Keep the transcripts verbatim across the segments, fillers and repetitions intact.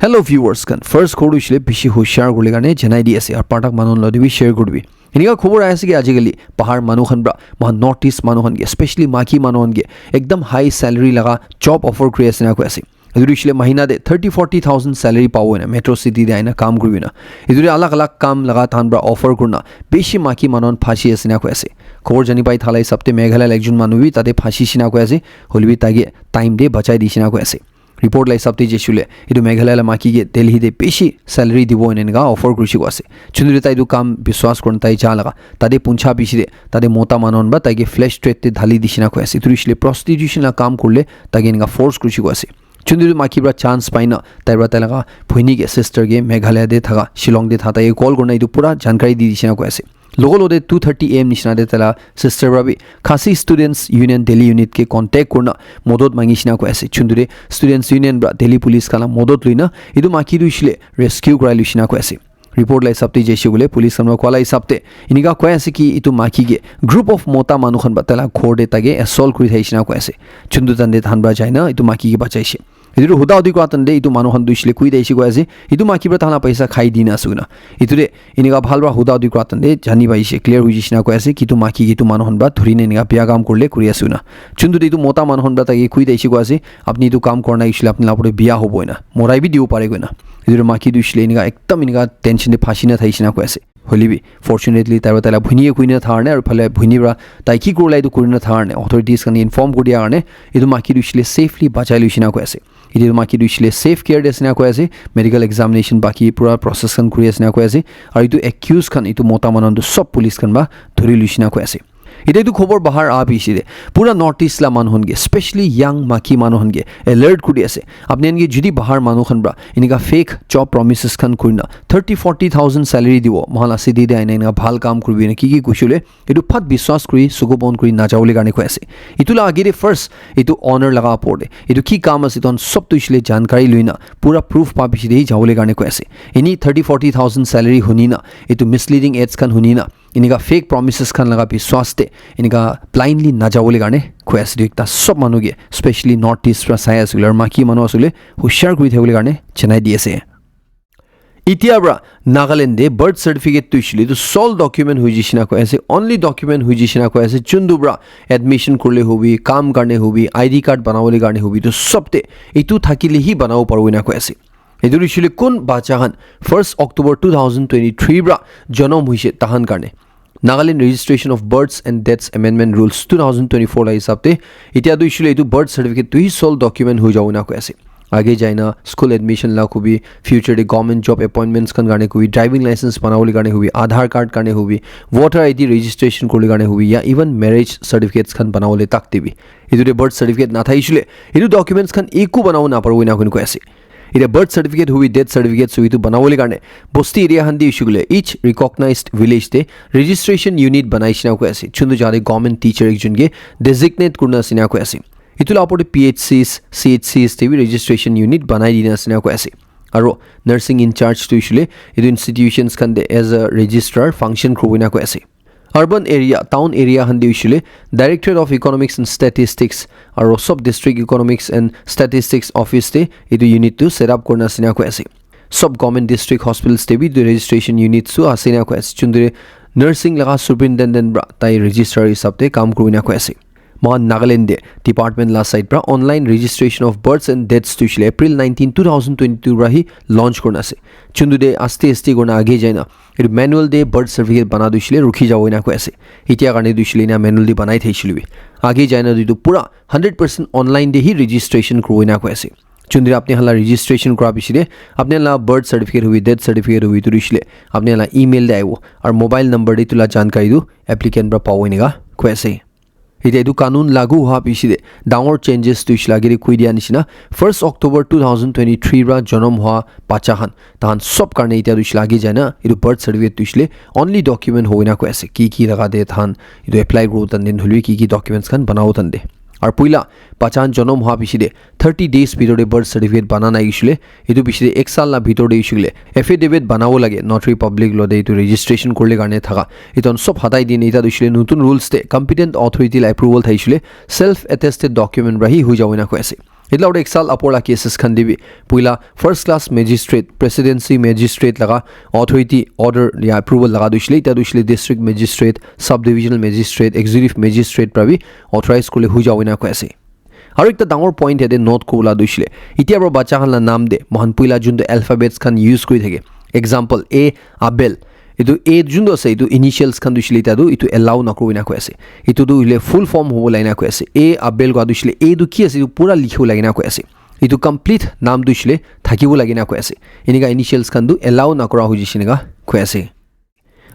Hello viewers khan, first khobor tu hoishe le bishi hushar kuribole karne janai di ase, aru pathak manu khan logote bi share kuribi. Enika khobor ahi ase ki ajikali bahar manu khan pra, mohan North East manu khan ke, especially maiki manu khan ke, ekdam high salary laga job offer kuri ase na koi ase. Etu tu hoishe le mahina te thirty forty thousand salary pabo na, metro city te aina kam kuribi na. Etu te alag alag kam laga tahan pra offer kurina, bishi maiki manu khan phasi ase na koi ase. Khobor jani pai thala hisab te Meghalaya la ekjon manu bi tate phasi she na koi ase, hoile bi tai ke time te bachai di she na koi ase. Report la hisab te jaise koile, etu Meghalaya la maiki ke Delhi te bishi salary dibo ena eneka offer kurishe koi ase. Chunduri tai etu kam biswas kurina tai ja laga, tate puncha bishi te, tate mota manu khan pra tai ke flesh trade te dhali dishi na koi ase. Etu hoishe le prostitution la kam kurile tai ke eneka force kurishe koi ase. Chunduri maiki pra chance pai na, tai pra tai laga bhoni ke, sister ke Meghalaya te thaka, Shillong te thaka tai ke call kurina etu pura jankari di dishi na koi ase. Logo logote two thirty A M nishina te taila sister pra bi Khasi Students Union Delhi Unit ke contact kurina modot mangi she na koi ase. Chunduri Students Union pra Delhi Police khan la modot luina etu maiki tu hoishe le rescue kurai luishe na koi ase. Report la hisab te jaise koile police khan pra koa la hisab te enika koi ase ki etu maiki ke group of mota manu khan pra taila ghor te tai ke assault kuri thaishe na koi ase. Chunduri tahan te tahan pra jaina etu maiki ke bachaishe. Etu tu huda hudi kura tahan te etu manu khan tu hoishe le kui thaishe koi ase. Etu maiki pra tahan la paisa khai dina ase koina. Etu te enika bhal pra huda hudi kura tahan te jani paishe, clear hoi jaishe na koi ase ki etu maiki ke etu manu khan pra dhuri na enika bia kam kurile kuri ase koina. Chunduri etu mota manu khan pra tai ke kui thaishe koi ase, apni etu kam kora nai hoishe le apni la upor te bia hobo ena, morai bi dibo pare koina. Etu maiki tu hoishe le enika ekdam enika tension te phasi na thaishe na koi ase. Hoile bi fortunately tai pra tai la bhoni ke kui na thaka karne aru phale bhoni pra tai ki kurila etu kuri na thaka karne authorities khan ke inform kuri dia karne etu maiki tu hoishe le safely bachai luishe na koi ase. Etu maiki tu hoishe le safe care te ase na koi ase, medical examination baki pura process khan kuri ase na koi ase. Aru etu accused khan etu mota manu khan tu sob police khan pra dhuri luishe na koi ase. Etia etu khobor bahar aha piche te pura North East la manu khan ke, especially young maiki manu khan ke alert kuri ase. Apni khan ke jodi bahar manu khan pra enika fake job promises khan kurina thirty forty thousand salary dibo, mohan la city te aina enika bhal kam kuribi na ki ki koishe le, etu phat biswas kuri suku bon kuri najabole karne koi ase. Etu la age te first etu owner laga upor te etu ki kam ase etu khan sob tu hoishe le jankari luina pura proof pa piche te hi jabole karne koi ase. Eni thirty forty thousand salary huni na, etu misleading ads khan huni na, enika fake promises khan laga biswas te enika blindly najabole karne koi ase. Etu ekta sob manu ke, especially North East pra sai ase koile aru maiki manu ase koile hushar kuri thabole karne janai di ase. Etia pra Nagaland te birth certificate tu hoishe le etu sole document hoi jaishe na koi ase, only document hoi jaishe na koi ase. Chundu pra admission kurile hobi, kam karne hobi, I D card banabole karne hobi, etu sob te etu thakile hi banabo paribo ena koi ase. Etu hoishe le kun bacha khan first October two thousand twenty-three pra jonom hoishe tahan karne. Nagaland Registration of Births and Deaths Amendment Rules two thousand twenty-four la hisab te etia tu hoishe le etu birth certificate tu hi sole document hoi jabo ena koi ase. Age jaina school admission la hobi, future te government job appointments khan karne hobi, driving license banabole karne hobi, Aadhaar card karne hobi, voter I D registration kuribole karne hobi, ya even marriage certificates khan banabole tak te bi etu te birth certificate nathakishi le etu documents khan eku banabo naparibo ena koi ase. Etia birth certificate hobi, death certificate hobi etu banabole karne bosti area khan te hoishe koile each recognized village te registration unit banai she na koi ase. Chundu jaga te government teacher ekjon ke designate kurina ase ena koi ase. Etu la upor te P H Cs, C H Cs te bi registration unit banai dina ase ena koi ase. Aro nursing in charge tu hoishe le etu institutions khan te as a registrar function kuribo ena koi ase. Urban area, town area khan te hoishe le Directorate of Economics and Statistics aro Sub District Economics and Statistics Office te etu unit tu set up kurina ase ena koi ase. Sub government district hospitals te bi etu registration units tu ase ena koi ase. Chunduri nursing laga superintendent pra tai registrar hisab te kam kuribo ena koi ase. Mohan Nagaland te department la side pra online registration of births and deaths tu hoishe le April nineteen, two thousand twenty-two pra hi launch kurina ase. Chundu te aste aste kurina age jaina etu manual te birth certificate bana tu hoishe le rukhi jabo ena koi ase. Etia karne tu hoishe le ena manual te banai thaishe le bi age jaina tu etu pura hundred percent online te hi registration kuribo ena koi ase. Chunduri apni khan la registration kura piche te apni khan la birth certificate hobi, death certificate hobi, etu hoishe le apni khan la email te ahibo aru mobile number te etu la jankari tu applicant pra pabo eneka koi ase. Etia etu kanun lagu hoa piche te dangor changes tu hoishe le age te koi dia nishina first October two thousand twenty-three pra jonom hoa bacha khan tahan sob karne etia tu hoishe le age jaina etu birth certificate tu hoishe le only document hobo ena koi ase. Ki ki laga te tahan etu apply kuribo tahan te, nohole ki ki documents khan banabo tahan te. Aru puila bacha khan jonom hoa piche te thirty days bitor te birth certificate bana nai hoishe le, etu piche te ek saal la bitor te hoishe le affidavit banabo lage notary public logote etu registration kurile karne thaka. Etu khan sob hatai dine etia tu hoishe le notun rules te competent authority la approval thaishe le self attested document pra hi hoi jabo ena koi ase. Etu la ek saal apor la cases khan te bi puila first class magistrate, presidency magistrate laga authority order ya approval laga tu hoishe le, etia tu hoishe le district magistrate, subdivisional magistrate, executive magistrate pra bi authorize kurle hui jabo ena koi ase. Aru ekta dangor point yate note kuribole tu hoishe le, etia para bacha khan la naam te moikhan puila juntu alphabets khan use kuri thake. Example, A, Abel. Etu A juntu ase, etu initials khan tu hoishe le etia tu etu allow nakuribo ena koi ase. Etu tu hoile full form hobo lage ena koi ase. A, Abel koi tu hoishe le A tu ki ase, etu pura likhibo lage ena koi ase. Etu complete naam tu hoishe le thakibo lage ena koi ase. Enika initials khan tu allow nakura hoi jaise ena koi ase.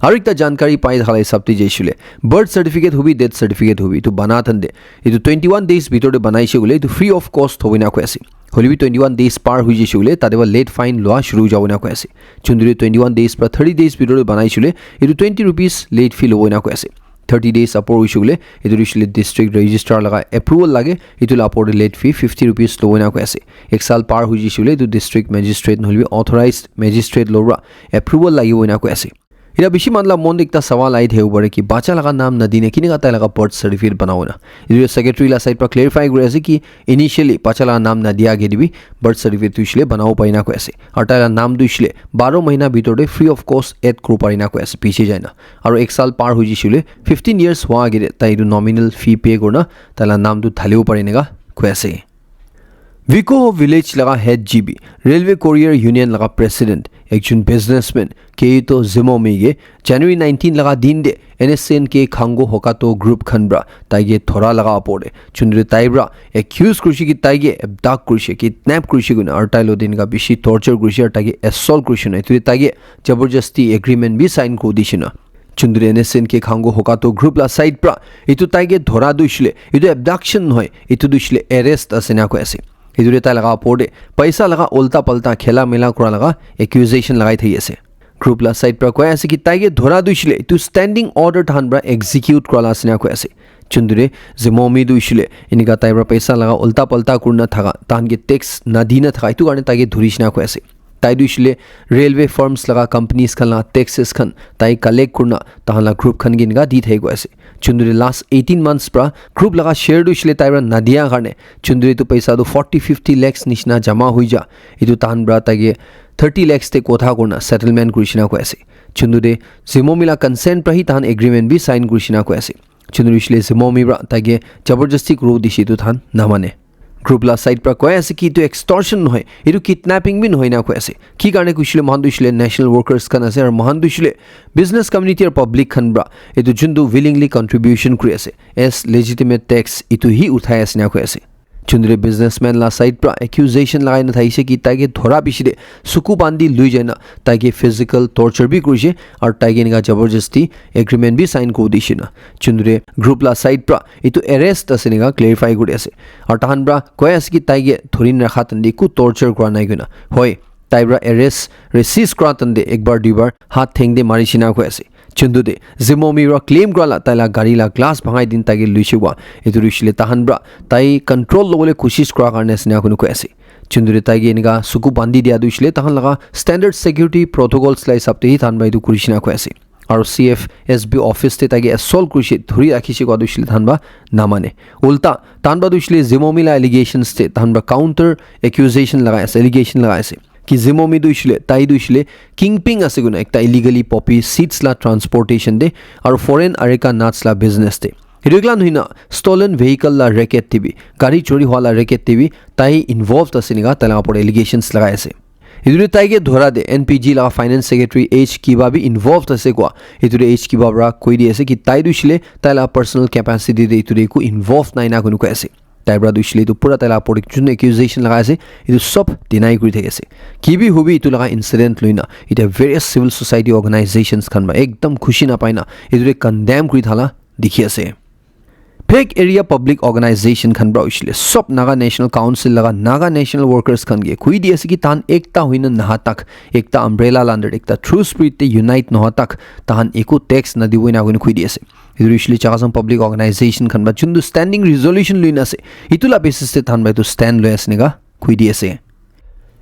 Aru ekta jankari pai thaka la hisab te jaishe le, birth certificate hobi, death certificate hobi, etu bana thande, etu twenty one days bitor te banaishe koile etu free of cost hobo ena koi ase. Hoile bi twenty one days par hoi jaishe koile tate para late fine lua shuru hoi jabo ena koi ase. Juntu te twenty one days para thirty days bitor te banaishe koile etu twenty rupees late fee lobo ena koi ase. Thirty days apor hoishe koile etu tu hoishe le district registrar laga approval lage, etu la apor te late fee fifty rupees lobo ena koi ase. Ek saal par hoi jaishe koile etu district magistrate nohoile bi authorized magistrate logo para approval lagibo ena koi ase. Etia bishi manu la mon te ekta sawal ahi thakibo pare ki bacha laga naam nadina kenika tai laga birth certificate banabo na. Etu secretary la side para clarify kuri ase ki initially bacha laga naam nadia age te bi birth certificate tu hoishe le banabo pari ena koi ase. Aru tai la naam tu hoishe le baro mahina bitor te free of cost add kuribo pari ena koi ase piche jai na. Aru ek saal par hoi jaishe koile fifteen years hua age te tai etu nominal fee pay kurina tai la naam tu thalibo pari ena koi ase. Viko village laga head G B, Railway Courier Union laga president, ekjon businessman, Keito Zemomi ge January nineteen laga din te N S C N K Khango Hokato group khan pra tai ke dhora laga apor te juntu te tai pra accuse kurishe ki tai ke abduct kurishe, kidnap kurishe koina aru tai lo din ka bishi torture kurishe aru tai ke assault kurishe na etu te tai ke jabardasti agreement bi sign kuri dishe na. Juntu te N S C N K Khango Hokato group la side pra etu tai ke dhora tu hoishe le etu abduction nohoi, etu tu hoishe le arrest ase ena koi ase. Etu te tai laga apor te paisa laga ulta palta khela mela kura laga accusation lagai thaki ase. Group la side pra koi ase ki tai ke dhora tu hoishe le etu standing order tahan pra execute kura la ase ena koi ase. Juntu te Zemomi tu hoishe le enika tai pra paisa laga ulta palta kurina thaka, tahan ke tax nadina thaka, etu karne tai ke dhuri she ena koi ase. Tai tu hoishe le railway firms laga companies khan laga taxes khan tai collect kurina tahan la group khan ke enika di thaki koi ase. Juntu te last eighteen months pra group laga share tu hoishe le tai pra nadia karne juntu te etu paisa tu forty fifty lakhs nishina jama hoi ja, etu tahan pra tai ke thirty lakhs te kotha kurina settlement kurishe ena koi ase. Juntu te Zemomi la consent pra hi tahan agreement bi sign kurishe ena koi ase. Juntu te hoishe le Zemomi pra tai ke jabardasti kuribo dishe etu tahan namane. Group la side pra koi ase ki etu extortion nohoi, etu kidnapping bi nohoi ena koi ase. Ki karne koishe le moikhan tu hoishe le national workers khan ase aru moikhan tu hoishe le business community aru public khan pra etu juntu willingly contribution kuri ase as legitimate tax etu hi uthai ase ena koi ase. Juntu te businessman la side pra accusation lagai na thakishe ki tai ke dhora piche te suku bandi lui jai na tai ke physical torture bi kurishe aru tai ke enika jabardasti agreement bi sign kuri dishe na. Juntu te group la side pra etu arrest ase enika clarify kuri ase. Aru tahan pra koi ase ki tai ke dhuri na rakha tande eku torture kura nai koina. Hoi, tai pra arrest resist kura tande ekbar duibar hath theng te marishe ena koi ase. Juntu te Zemomi pra claim kura la tai la gari la glass bhangai din tai ke luishe koa. Etu tu hoishe le tahan pra tai control lobole koshish kura karne ase ena koi ase. Juntu te tai ke enika suku bandi dia tu hoishe le tahan laga standard security protocols la hisab te hi tahan pra etu kurishe ena koi ase. Aru C F S B office te tai ke assault kurishe, dhuri rakhishe koa tu hoishe le tahan pra namane. Ulta tahan pra tu hoishe le Zemomi la allegations te tahan pra counter accusation lagai ase, allegation lagai ase ki Zemomi tu hoishe le, tai tu hoishe le kingpin ase koina ekta illegally poppy seeds la transportation te aru foreign areca nuts la business te. Etu ekla nohoi na stolen vehicle la racket te bi, gari chori hua la racket te bi tai involved ase enika tai laga upor te allegations lagai ase. Etu te tai ke dhora te N P G laga finance secretary H Kiba bi involved ase koa. Etu te H Kiba pra koi di ase ki tai tu hoishe le tai la personal capacity te etu te eku involved nai ena koi ase. Tai pra tu hoishe le etu pura tai la upor te jun accusation lagai ase, etu sob deny kuri thaki ase. Ki bi hobi etu laga incident lui na, etia various civil society organizations khan pra ekdam khushi napai na, etu te condemn kuri thala dikhi ase. Phek area public organization khan pra hoishe le sob Naga National Council laga Naga National Workers khan ke khui di ase ki tahan ekta hoina naha tak, ekta umbrella la under te, ekta true spirit te unite noha tak, tahan eku tax nadibo ena koi khui di ase. Etu hoishe le Chakhesang public organization khan pra juntu standing resolution lui na ase, etu la basis te tahan pra etu stand lui ase enika khui di ase.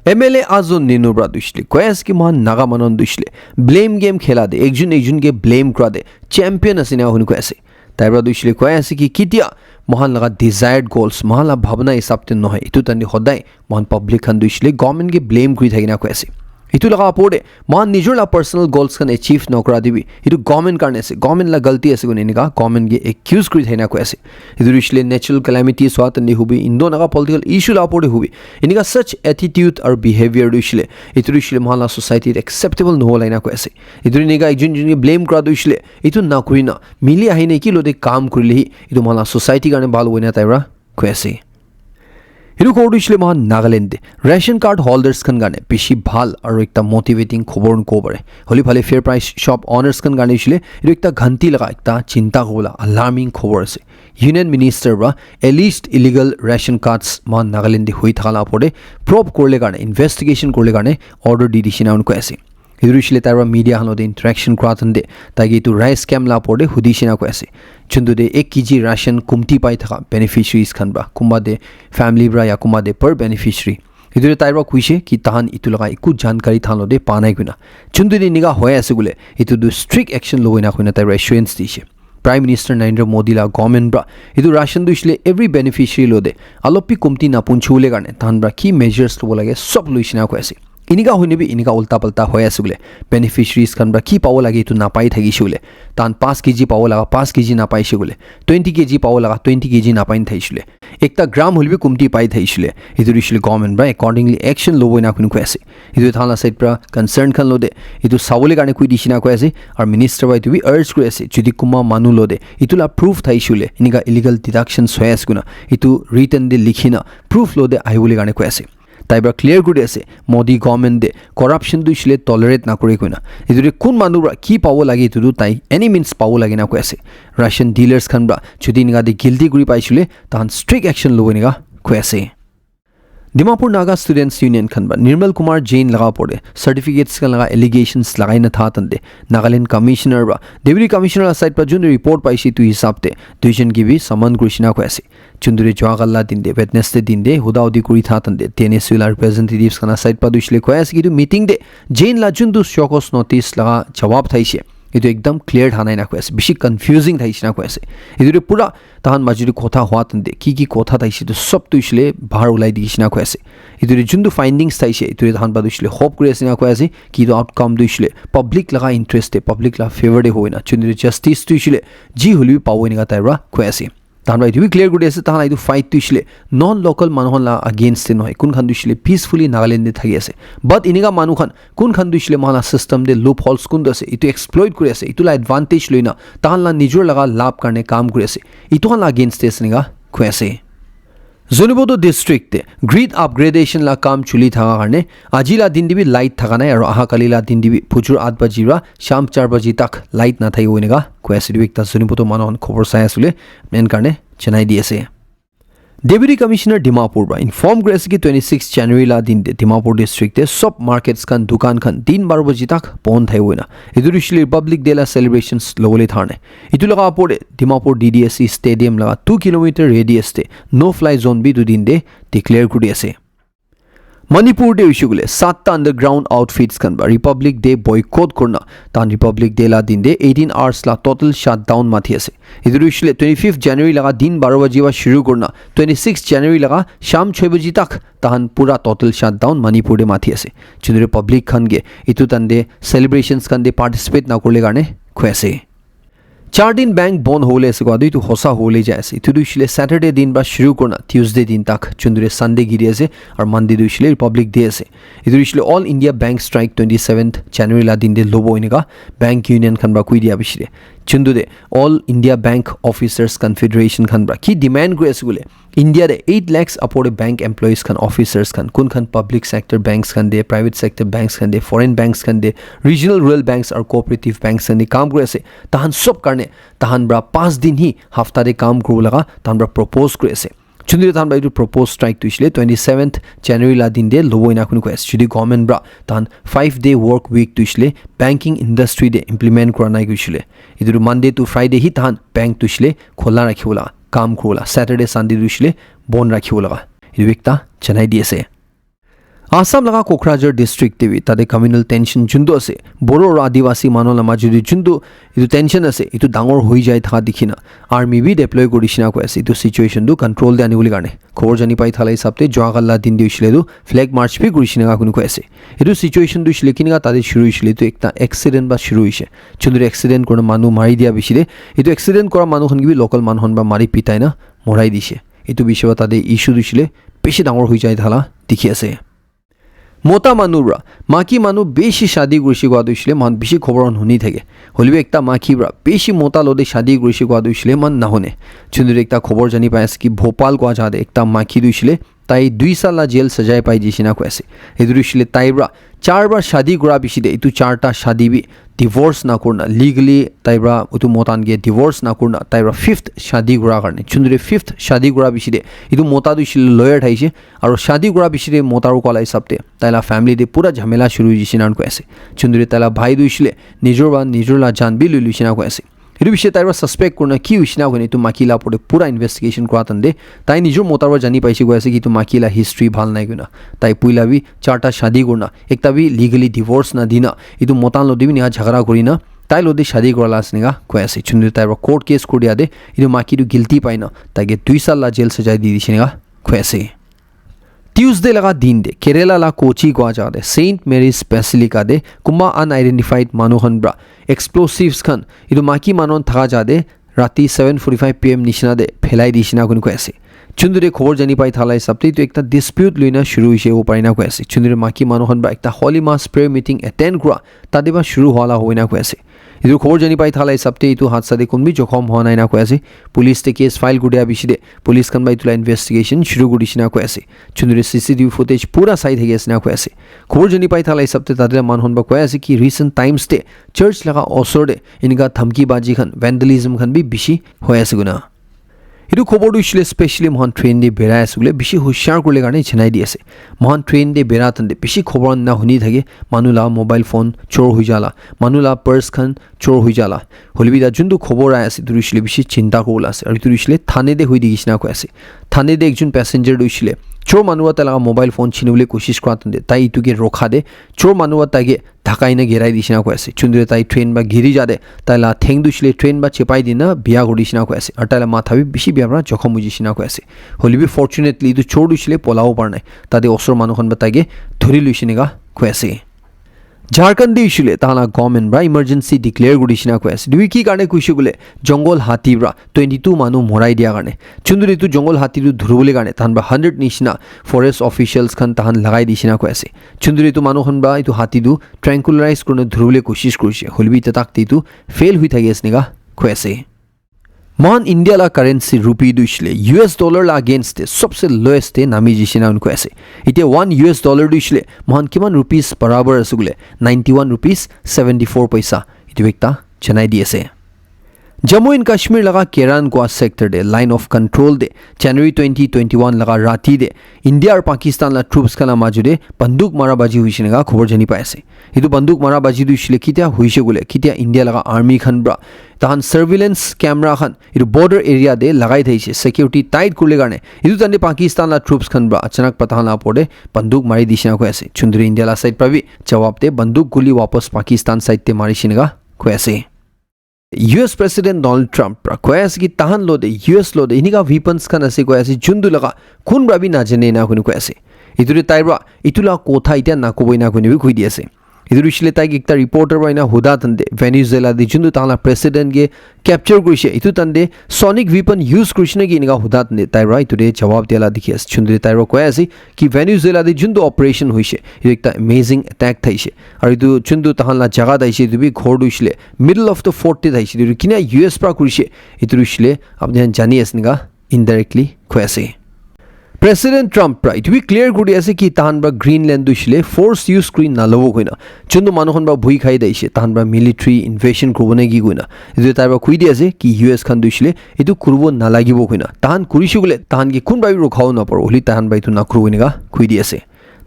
M L A Azo Nenu pra tu hoishe le koi ase ki moikhan Naga manu tu hoishe le blame game khela te, ekjun ekjun ke blame kura te champion ase ena koi ase. Tai para tu hoishe le koi ase ki kitia mohan laga desired goals, mohan la bhabna hisab te nohoi. Etu tandi hodai mohan public khan tu hoishe le government ke blame kuri thakina koi ase. Etu laga opor te mohan nijor la personal goals khan achieve nokora te bi etu government karne ase, government la galti ase koina enika government ke accuse kuri thakina koi ase. Etu tu hoishe le natural calamities hua tandi hobi, Indo Naga political issue la opor te hobi, enika such attitude aru behavior tu hoishe le, etu tu hoishe le mohan la society te acceptable nohola enika koi ase. Etu enika ekjon ekjon ke blame kora tu hoishe le, etu nakuri na mili ahi ne ki lote kam kurile hi etu mohan la society karne bhal hoina tai para koi ase. Etu khobor tu hoishe le mohan Nagaland te ration card holders khan karne bishi bhal aru ekta motivating khobor kobo pare. Holi phale fair price shop owners khan karne hoishe le etu ekta ghanti laga ekta chinta kobo la alarming khobor ase. Union Minister para alleged illegal ration cards mohan Nagaland te hoi thaka la opor te probe korile karne, investigation korile karne order di dishina koi ase. Etu hoishe le tai para media khan lote interaction kura tande tai ke etu rice scam la opor te hudi shina koi ase. Chuntu te ek K G ration kumti pai thaka beneficiaries khan para, kumba te family para ya kumba te per beneficiary. Etu te tai para koishe ki tahan etu laga eku jankari thahan lote pa nai koina. Chuntu te enika hoi ase koile, etu tu strict action lobo ena koina tai para assurance dishe. Prime Minister Narendra Modi la government para etu ration tu hoishe le every beneficiary lote alop bi kumti napunchibole karne tahan para ki measures lobo lage sob loishina koi ase. Enika hoine bi enika ulta palta hoi ase koile, beneficiaries khan para ki pabo lage etu napai thakishe koile, tahan five K G pabo laga five K G napaishe koile, twenty K G pabo laga twenty K G napai thakishe koile, ekta gram hoile bi kumti pai thakishe koile, etu tu hoishe le government para accordingly action lobo ena koi ase. Etu tahan la side para concern khan lote etu sabole karne koi dishina koi ase, aru minister para etu bi urge kuri ase, jodi kunba manu lote etu la proof thakishe koile, enika illegal deductions hoi ase koina etu written te likhi na proof lote ahibole karne koi ase. Tai para clear kuri ase, Modi government te corruption tu hoishe le tolerate nakore koina. Etu te kun manu para ki pabo lage etu tu tai any means pabo lage na koi ase. Ration dealers khan para jodi enika te guilty kuri paishe koile tahan strict action lobo enika koi ase. Dimapur Naga Students Union khan para Nirmal Kumar Jain laga opor te certificates khan laga allegations lagai na tha tande Nagaland Commissioner para Deputy Commissioner la side para jun report paishe etu hisab te duijon ke bi summon kurishina koi ase. Chunduri Jua kala din te, Wednesday din te, huda hudi kuri tha tande, T N S U la representatives khan la side pa tu hoishe le koi ase ki etu meeting te Jain la juntu show cause notice laga jawab thaishe, etu ekdam clear tha nai na koi ase, bishi confusing thaishe na koi ase. Etu te pura tahan majo te kotha hua tande, ki ki kotha thaishe, etu sob tu hoishe le bahar ulai dikhe she na koi ase. Etu te juntu findings thaishe, etu te tahan pa tu hoishe le hope kuri ase na koi ase, ki etu outcome tu hoishe le public laga interest te, public la favour te hoina, chunduri justice tu hoishe le ji hoile bi pabo enika tai para koi ase. Tahan para etu bi clear kuri ase, tahan la etu fight tu hoishe le non local manu khan la against te nohoi, kun khan tu hoishe le peacefully Nagaland te thaki ase. But enika manu khan kun khan tu hoishe le mohan la system te loopholes kun tu ase, etu exploit kuri ase, etu la advantage loina tahan la nijor laga labh karne kam kuri ase, etu khan la against te ase enika koi ase. Zunheboto district te grid upgradation la kam chuli thaka karne aji la din te bi light thaka nai aru aha kali la din te bi phujur aat baji para sham char baji tak light na thakibo enika koi ase. Etu bi ekta Zunheboto manu khan khobor sai ase koile main karne janai di ase. Deputy Commissioner Dimapur para inform kuri ase ki twenty six January la din te Dimapur district te sob markets khan, dukan khan din baro baji tak bon thakibo enika. Etu tu hoishe le Republic Day la celebrations lobole thane. Etu laga opor te Dimapur D D S E stadium laga two kilometer radius te no fly zone bi etu din te declare kuri ase. Manipur te hoishe koile satta underground outfits khan para Republic Day boycott kurina tahan Republic Day la din te eighteen hours la total shutdown mathi ase. Etu tu hoishe koile twenty fifth January laga din baro baji para shuru kurina twenty six January laga sham choi baji tak tahan pura total shutdown Manipur te mathi ase. Chunduri public khan ke etu tande celebrations khan te participate na kurle karne koi ase. Char din bank bon hobole ase koa tu etu hosa hobole jai ase. Etu tu hoishe le Saturday din para shuru kurina Tuesday din tak, chunduri Sunday giri ase, aru Monday tu hoishe le Republic Day ase. Etu tu hoishe le All India Bank Strike twenty seventh January la din te lobo enika bank union khan para koi dia bishi de. Chundu de All India Bank Officers Confederation khan para ki demand kuri ase koile, India te eight lakhs apor te bank employees khan, officers khan, kun khan public sector banks khan te, private sector banks khan te, foreign banks khan te, regional rural banks aru cooperative banks khan te kam kuri ase, tahan sob karne tahan para panch din hi hafta te kam kuribo laga tahan para propose kuri ase. Chunduri tahan para etu propose strike tu hoishe le twenty seventh January la din te lobo enika koi ase. Jodi government para tahan five day work week tu hoishe le banking industry te implement kura nai koi hoishe le, etu tu Monday to Friday hi tahan bank tu hoishe le khola rakhibo laga, kam kuribo laga, Saturday Sunday tu hoishe le bon rakhibo laga, etu bi ekta janai di ase. Assam laga Kokrajhar district te bi tate communal tension juntu ase, Boro aru Adivasi manu la majo te juntu etu tension ase, etu dangor hoi jai thaka dikhi na army bi deploy kuri shina koi ase, etu situation tu control te ani bole karne. Khobor jani pai thala hisab te joa kali la din te hoishile tu flag march bi kuri shina koi ase. Etu situation tu hoishile kinika tate shuru hoishile tu ekta accident ba shuru hoishe. Juntu accident kurina manu mari dia bishi te, etu accident kura manu khan ke bi local manu khan ba mari pitai na morai dishe. Etu bishi ba tate issue tu hoishile bishi dangor hoi jai thala dikhi ase. Mota manu pra maki manu bishi shadi kurishe koa tu hoishile moikhan bishi khobor khan huni thake. Hoilebi ekta maki pra bishi mota lode shadi kurishe koa tu hoishile moikhan nahune. Juntu ekta khobor jani pai ase ki Bhopal koa jaga te ekta maki tu hoishile tai dui sal la jail sajai pai jishe na koi ase. Etu tu hoishile tai pra char bar shadi kura bishi te etu charta shadi bi divorce na kurina legally tai pra etu mota khan ke divorce na kurina tai pra fifth shadi kura karne. Juntu fifth shadi kura bishi te etu mota tu hoishile lawyer thaishe. Aru shadi kura bishi te mota aru koa la hisab te tai la family te pura jhamela shuru hoishe na koi ase. Juntu tai la bhai tu hoishile nijor ba nijor la jan bi lui luishe na koi ase. Etu bishi tai pra suspect kurina ki hoishe na koine etu maki la opor te pura investigation kura tante tai nijor mota pra jani paishe koi ase ki etu maki la history bhal nai koina. Tai puila bi charta shadi kurina ekta bi legally divorce na dina etu mota lode bi nia jhagara kurina tai lode shadi kura la ase nika koi ase. Juntu tai pra court case kuri dia te etu maki tu guilty pai na tai ke dui sal la jail sajai di dishe nika koi ase. Tuesday laga din te Kerala la Kochi koa jaga te Saint Mary's Basilica te kunba unidentified manu khan pra explosives khan etu maki manu khan thaka jaga te rati seven forty-five p m nishina te phelai dishina koi koi ase. Juntu te khobor jani pai thala hisab te etu ekta dispute loina shuru hoishe hobo pare na koi ase. Juntu te maki manu khan pra ekta Holy Mass prayer meeting attend kura tate pra shuru hwa la hoi na koi ase. Etu khobor jani pai thala hisab te etu hadsa te kun bi jokhom hwa nai na koi ase. Police te case file kuri dia bishi te police khan pra etu la investigation shuru kuri dishina koi ase. Juntu te C C T V footage pura sai thaki ase na koi ase. Khobor jani pai thala hisab te tate la manu khan pra koi ase ki recent times te church laga osor te enika dhamki baji khan vandalism khan bi bishi hoi ase koina. Etu khobor tu hoishile specially moikhan train te berai ase koile bishi hushar kuribole karne janai di ase. Moikhan train te bera tante bishi khobor na huni thake manu la mobile phone chor hoi jala, manu la purse khan chor hoi jala. Hoilebi ta juntu khobor ahi ase etu tu hoishile bishi chinta kuribole ase aru etu tu hoishile Thane te hoi thakishe na koi ase. Thane te ekjon passenger tu hoishile chor manu para tai laga mobile phone chini bole koshish kura tante tai etu ke rokha te chor manu para tai ke dhakai na girai dishina koi ase. Juntu te tai train para giri ja te tai la theng tu hoishile train para chepai dina bia kuri dishina koi ase. Aru tai la matha bi bishi bia para jokhom hoi jishina koi ase. Hoilebi fortunately etu chor tu hoishile polabo para nai. Tate osor manu khan para tai ke dhuri luishe neka koi ase. Jharkhand te hoishile tahan la government para emergency declare kuri dishina koi ase. Etu ki karne koishe koile jungle hati para twenty two manu morai dia karne. Juntu etu jungle hati tu dhuribole karne tahan para hundred nishina forest officials khan tahan lagai dishina koi ase. Juntu etu manu khan para etu hati tu tranquilize kurina dhuribole koshish kurishe. Hoilebi tatak te etu fail hoi thaki ase neka koi ase. Mohan India la currency rupee tu hoishile U S dollar la against te sobse lowest te nami jishe na koi ase. Etia one U S dollar tu hoishile mohan kiman rupees barabar ase koile ninety one rupees seventy four paisa. Etu ekta janai di ase. Jammu and Kashmir laga Keran Gua sector te line of control te January twenty twenty one laga rati te India aru Pakistan la troops khan la majo te banduk mara baji hoishe neka khobor jani pai ase. Etu banduk mara baji tu hoishile kitia hoishe koile kitia India laga army khan para tahan surveillance camera khan etu border area te lagai thaishe security tight kuribole karne. Etu time te Pakistan la troops khan para achanak para tahan la opor te banduk mari dishina koi ase. Juntu India la side para bi jawab te banduk guli wapas Pakistan side te marishe neka koi ase. U S President Donald Trump para koi ase ki tahan lo te U S lo te enika weapons khan ase koi ase juntu laga kun para bi najane na koi ase. Etu te tai para etu la kotha etia nakoboi na koi bi koi di ase. Etu hoishile tai ke ekta reporter para ena huda tante Venezuela te juntu tahan la president ke capture kurishe etu tante sonic weapon use kurishe na ki enika huda tante tai para etu te jawab dia la dikhi ase. Juntu tai para koi ase ki Venezuela te juntu operation hoishe etu ekta amazing attack thaishe. Aru etu juntu tahan la jaga te aishe etu bi ghor tu hoishile middle of the fort te thaishe etu kina U S para kurishe etu hoishile apni khan jani ase neka indirectly koi ase. President Trump para etu bi clear kuri ase ki tahan para Greenland tu hoishile force use kuri nalobo koina juntu manu khan para bhui khai thaishe tahan para military invasion kuribo na ki koina etu tai para koi di ase ki U S khan tu hoishile etu kuribo nalagibo koina tahan kurishe koile tahan ke kun para bi rokhabo naparibo hoile tahan para etu nakuribo enika koi di ase.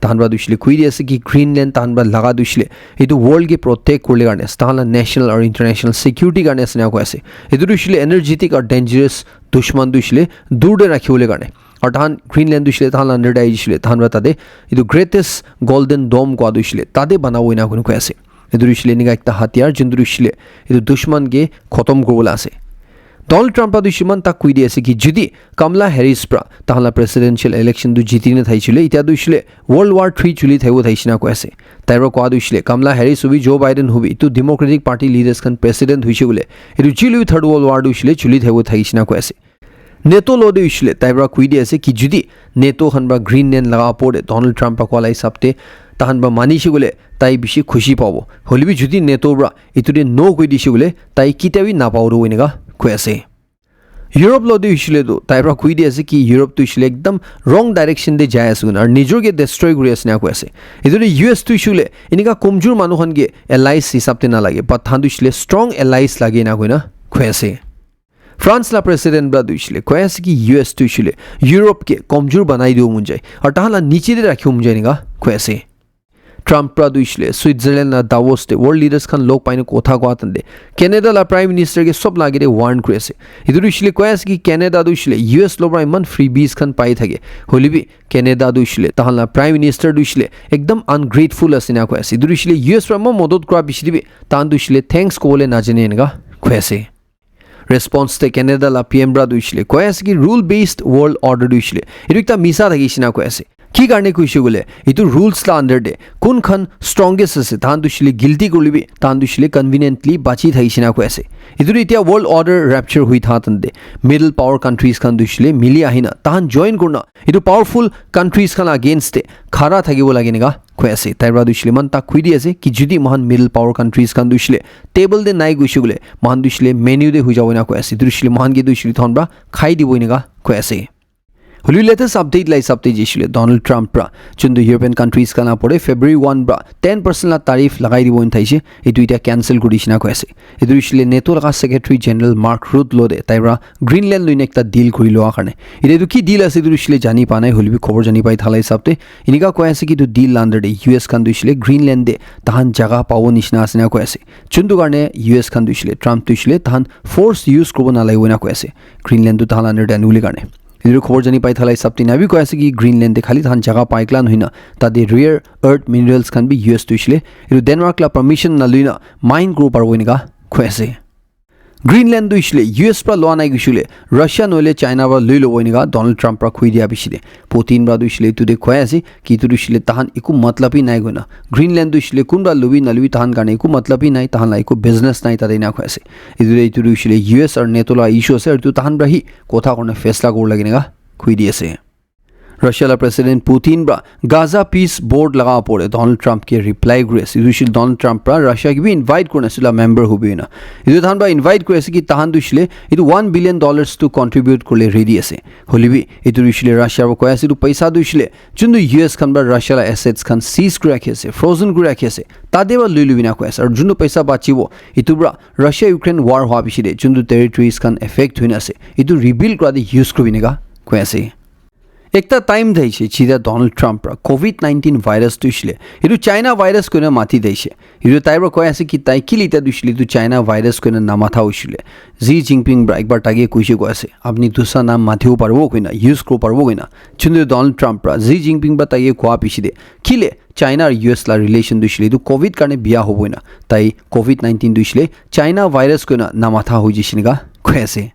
Tahan para tu hoishile koi di ase ki Greenland tahan para laga tu hoishile etu world ke protect kuribole karne tahan la national aru international security karne ase na koi ase. Etu tu hoishile energetic aru dangerous dushman tu hoishile dur te rakhibole karne. Aru tahan Greenland tu hoishe le tahan la under te ahi hoishe le tahan para tate etu greatest golden dome kua tu hoishe le tate banabo ena koi kena koi ase. Etu tu hoishe le enika ekta hatiyar juntu tu hoishe le etu dushman ke khotom kuribole ase. Donald Trump para tu hoishe le eman tak koi di ase ki jodi Kamala Harris para tahan la presidential election tu jiti na thakishe le, itya tu hoishe le World War three chuli thaibo thakishe na koi ase. Tai para kua tu hoishe le Kamala Harris hobi, Joe Biden hobi, etu Democratic Party leaders khan president hoishe koile, etu chuli Third World War tu hoishe le chuli thaibo thakishe na koi ase. NATO lo de hoishe le tai para koi di ase ki jodi NATO khan para Greenland laga opor te Donald Trump para kua la hisab te tahan para manishe koile tai bishi khushi pabo. Hoile bi jodi NATO para etu te no koi dishe koile tai kitia bi napabo tu enika koi ase. Europe lo de hoishe le tu tai para koi di ase ki Europe tu hoishe le ekdam wrong direction te jai ase koina aru nijor ke destroy kuri ase na koi ase. Etu te U S tu hoishe le enika komjor manu khan ke allies hisab te na lage, but tahan tu hoishe le strong allies lage na koina koi ase. France la president para tu hoishe le koi ase ki U S tu hoishe le Europe ke komjor banai dibo mon jai aru tahan la niche te rakhibo mon jai enika koi ase. Trump para tu hoishe le Switzerland la Davos te world leaders khan log pai na kotha kua tante Canada la prime minister ke sob la age te warn kuri ase. Etu tu hoishe le koi ase ki Canada tu hoishe le U S lo para eman freebies khan pai thake. Hoile bi Canada tu hoishe le tahan la prime minister tu hoishe le ekdam ungrateful ase na koi ase. Etu tu hoishe le U S para eman modot kura bishi te bi tahan tu hoishe le thanks kobole najane enika koi ase. Response te Canada la P M para tu hoishe le koi ase ki rule based world order tu hoishe le etu ekta misa thakishe na koi ase. Ki karne koishe koile etu rules la under te kun khan strongest ase tahan tu hoishe le guilty korile bi tahan tu hoishe le conveniently bachi thakishe na koi ase. Etu tu itya world order rupture hui tha tante middle power countries khan tu hoishe le mili ahina tahan join kurna etu powerful countries khan against te khara thakibo lage enika koi ase. Tai para tu hoishe le eman tak koi di ase ki jodi mohan middle power countries khan tu hoishe le table te nai koishe koile mohan tu hoishe le menu te hui jabo enika koi ase. Tu hoishe le mohan ke tu hoishe le tahan para khai dibo enika koi ase. Hoile latest update la hisab te jaishe le Donald Trump para juntu European countries khan la opor te February one para ten percent la tariff lagai dibo enika thaishe, etu itya cancel kuri dishe na koi ase. Etu hoishe le NATO laga Secretary General Mark Rutte lo de tai para Greenland loina ekta deal kuri loa karne. Etu etu ki deal ase etu hoishe le jani pa nai, hoile bi khobor jani pai thala hisab te enika koi ase ki etu deal la under te U S khan tu hoishe le Greenland te tahan jaga pabo nishina ase na koi ase. Juntu karne U S khan tu hoishe le Trump tu hoishe le tahan force use kuribo nalagibo na koi ase Greenland tu tahan la under te anibole karne. Etu khobor jani pai thala hisab te na bi koi ase ki Greenland te khali tahan jaga pai klan hoina tate rare earth minerals khan bi U S tu hoishe le etu Denmark la permission na loina mine kuribo paribo enika koi ase. Greenland tu hoishe le U S para loa nai koishe le Russia nohole China para loi lobo enika Donald Trump para koi dia bishi de. Putin para tu hoishe le etu de koi ase ki etu tu hoishe le tahan eku matlab hi nai koina. Greenland tu hoishe le kun para lobi na lobi tahan karne eku matlab hi nai, tahan la eku business nai tate enika koi ase. Etu de etu tu hoishe le U S aru NATO la issue ase aru etu tahan para hi kotha kurna faisla kori lage enika koi di ase. Russia la President Putin para Gaza Peace Board laga opor te Donald Trump ke reply kuri ase. Etu hoishe le Donald Trump para Russia ke bi invite kurina ase la member hobi na. Etu tahan para invite kuri ase ki tahan tu hoishe le etu one billion dollars tu contribute kurile ready ase. Hoile bi etu tu hoishe le Russia para koi ase etu paisa tu hoishe le juntu U S khan para Russia la assets khan seize kuri rakhi ase, frozen kuri rakhi ase. Tate para loi lobi na koi ase. Aru juntu paisa bachibo etu para Russia Ukraine war hua bishi de juntu territories khan affect hoina ase etu rebuild kura de use kuribi enika koi ase. Ekta time thaishe jita Donald Trump para covid nineteen virus tu hoishe le etu China virus koina mati thaishe. Etu tai para koi ase ki tai kile etia tu hoishe le etu China virus koina namatha hoishe le Xi Jinping para ekbar tai ke koishe koi ase apni dusra naam matibo paribo koina use kuribo paribo koina. Chunde Donald Trump para Xi Jinping para tai ke koa bishi de kile China aru U S la relation tu hoishe le etu covid karne bia hobo koina tai covid nineteen tu hoishe le China virus koina namatha hoi jaishe enika koi ase.